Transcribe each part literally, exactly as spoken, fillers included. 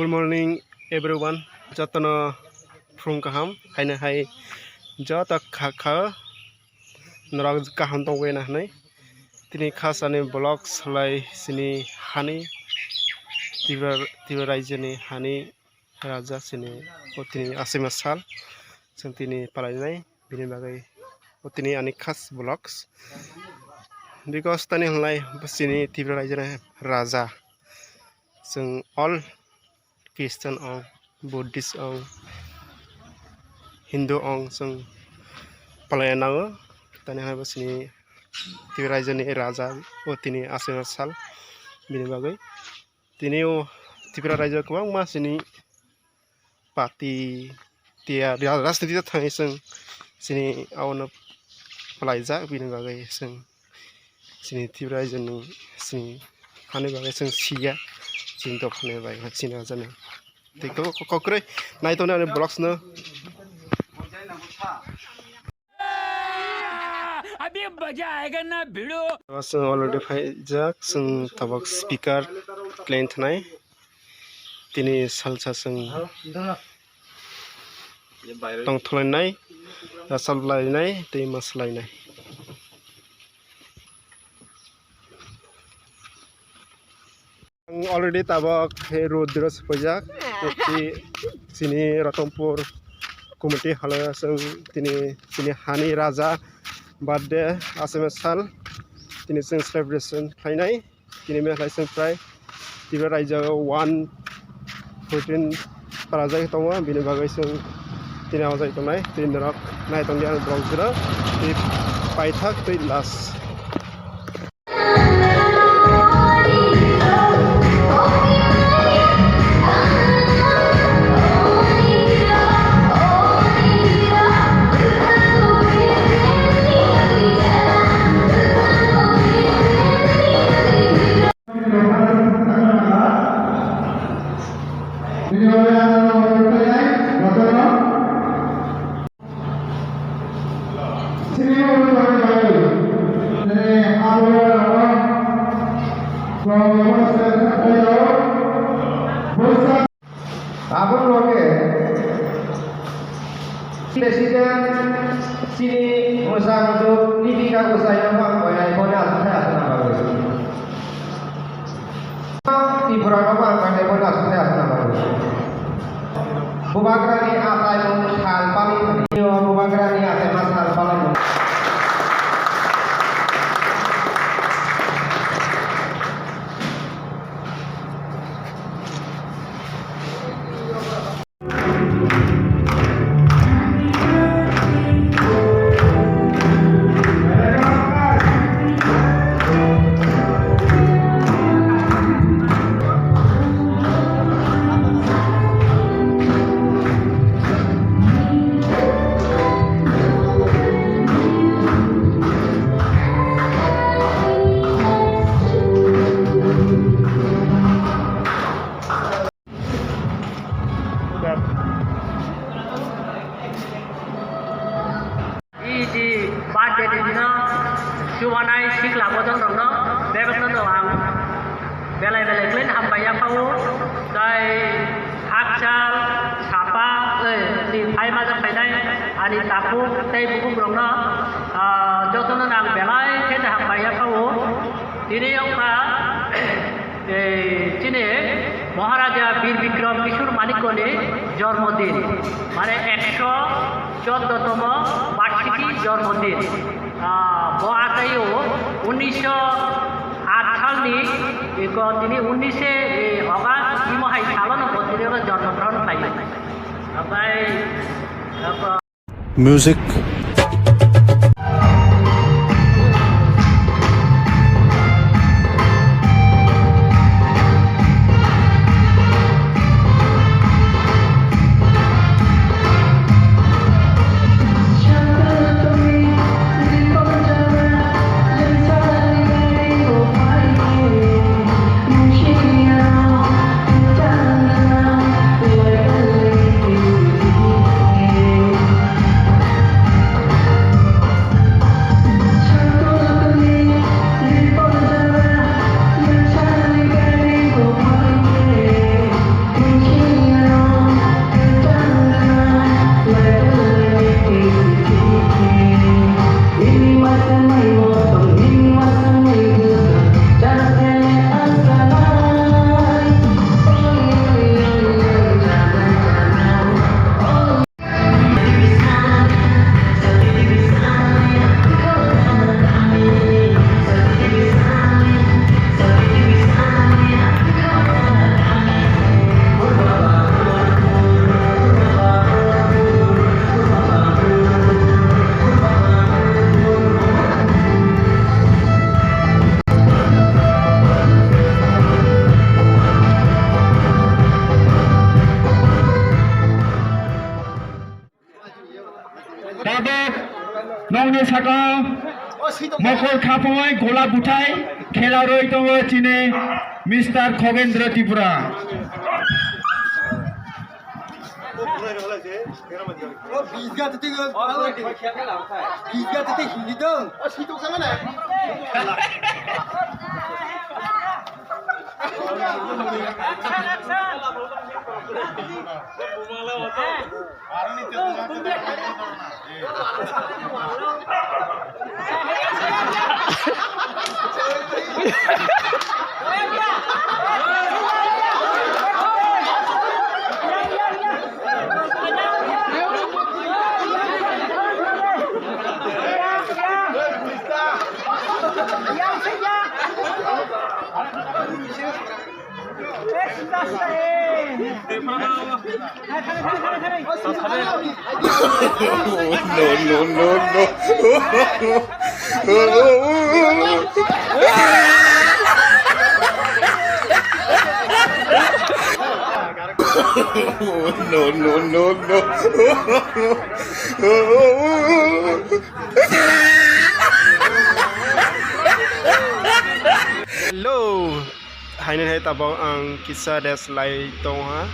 Good morning everyone, jotono phung kaham, haino hai joto kha kha norok kaham tongwi na hinwi. Tini khasani vlog salai sini hani Tripura, Tripura raijoni hani raja sini o tini asima sal chwng tini palainai bini bagwi o tini ani khas vlogs because tani hinlai sini Tripura raijoni raja chwng all Christian ong, Buddhist ong, Hindu ong chwng palai nango. Tani hai bo chini Tripura raijoni raja o tini aswk sal bini bagwi. Tini o Tripura raijao kwbangma chini party tiya ra-, rajniti thangwi chwng chini abono palaijak bini bagwi chwng. Chini Tripura raijoni chini hani bagwi chwng siya, chini dophani bagwi chini rajani. Tei kok-, kok-, kokrwi nai tongni ani vlogs no. अभी मजा आएगा ना भिड़ो। Chwng already phaijak, chwng tabuk speaker khlai thanai. Tini salsa chwng tongtholainai, rwchaplainai tei mwsalainai. Ang already tabuk road diro sophaijak. Tei chini Ratanpur community halo chwng tini chini hani raja birthday aswk sal tini chwng celebration khlainai. Tini mehla chwng prai Tripura raijao one fourteen parajak tongo, bini bagwi chwng tini o jai tongnai, tini norok nai tongdi ani vlog jora, tei paithak tei last. Aboni loge President chini mwchang duk Niti Kaku Saino bang koinai bono aswk khe aswk nang bagwi. Tripura no bang koinai bono aswk khe aswk nang bagwi. Bubagrani achaimung sal pali thani. Bubagrani achaima sal pali. Idi birthday ni dino chubanai sikla bodol rokno bebakno no ang belai belai khlai hambai yaphao, tai hakchal sapa, eh, ni phai majak phainai ani takhuk tei bukhuk rokno, ah, jotono nang belai khe hambai yaphao. Tini wngkha, eh, chini Maharaja Bir Bikram Kishore Manikyani jormo din, mane ekso choddo tomo barshiki jormo din. Ah, bo achaio unnisho aat salni, eko tini unnishe, eh, August, imo hai salono bo tini jormo grohon khlaio. Obai, obo Music. Nokni saka mokol khapangwi gola buthai khela rwi tongo chini Mister Khogendra Tripura. No, no, no, no. No, no, no, no. Hello. Haino hai tabok ang kisa rest lai tongha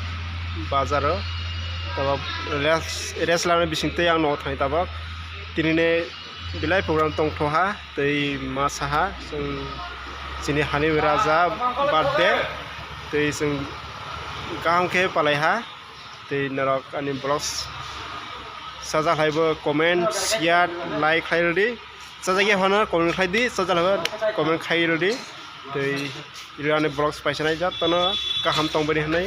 bazaro. Tabok rest, rest laina bisingtwi ang nogo thangwi tabok. Tinine belai program tongthoha tei ma saha chwng chini hani raja birthday tei chwng kaham khe palaiha. Tei norok ani vlogs sajak hai bo comment, share, like khlai rwdi. Sajak ya phano comment khlai di, sajak hai bo comment khai rwdi. Tei iro ani vlogs paisa nai jotono kaham tongbaini hwnwi.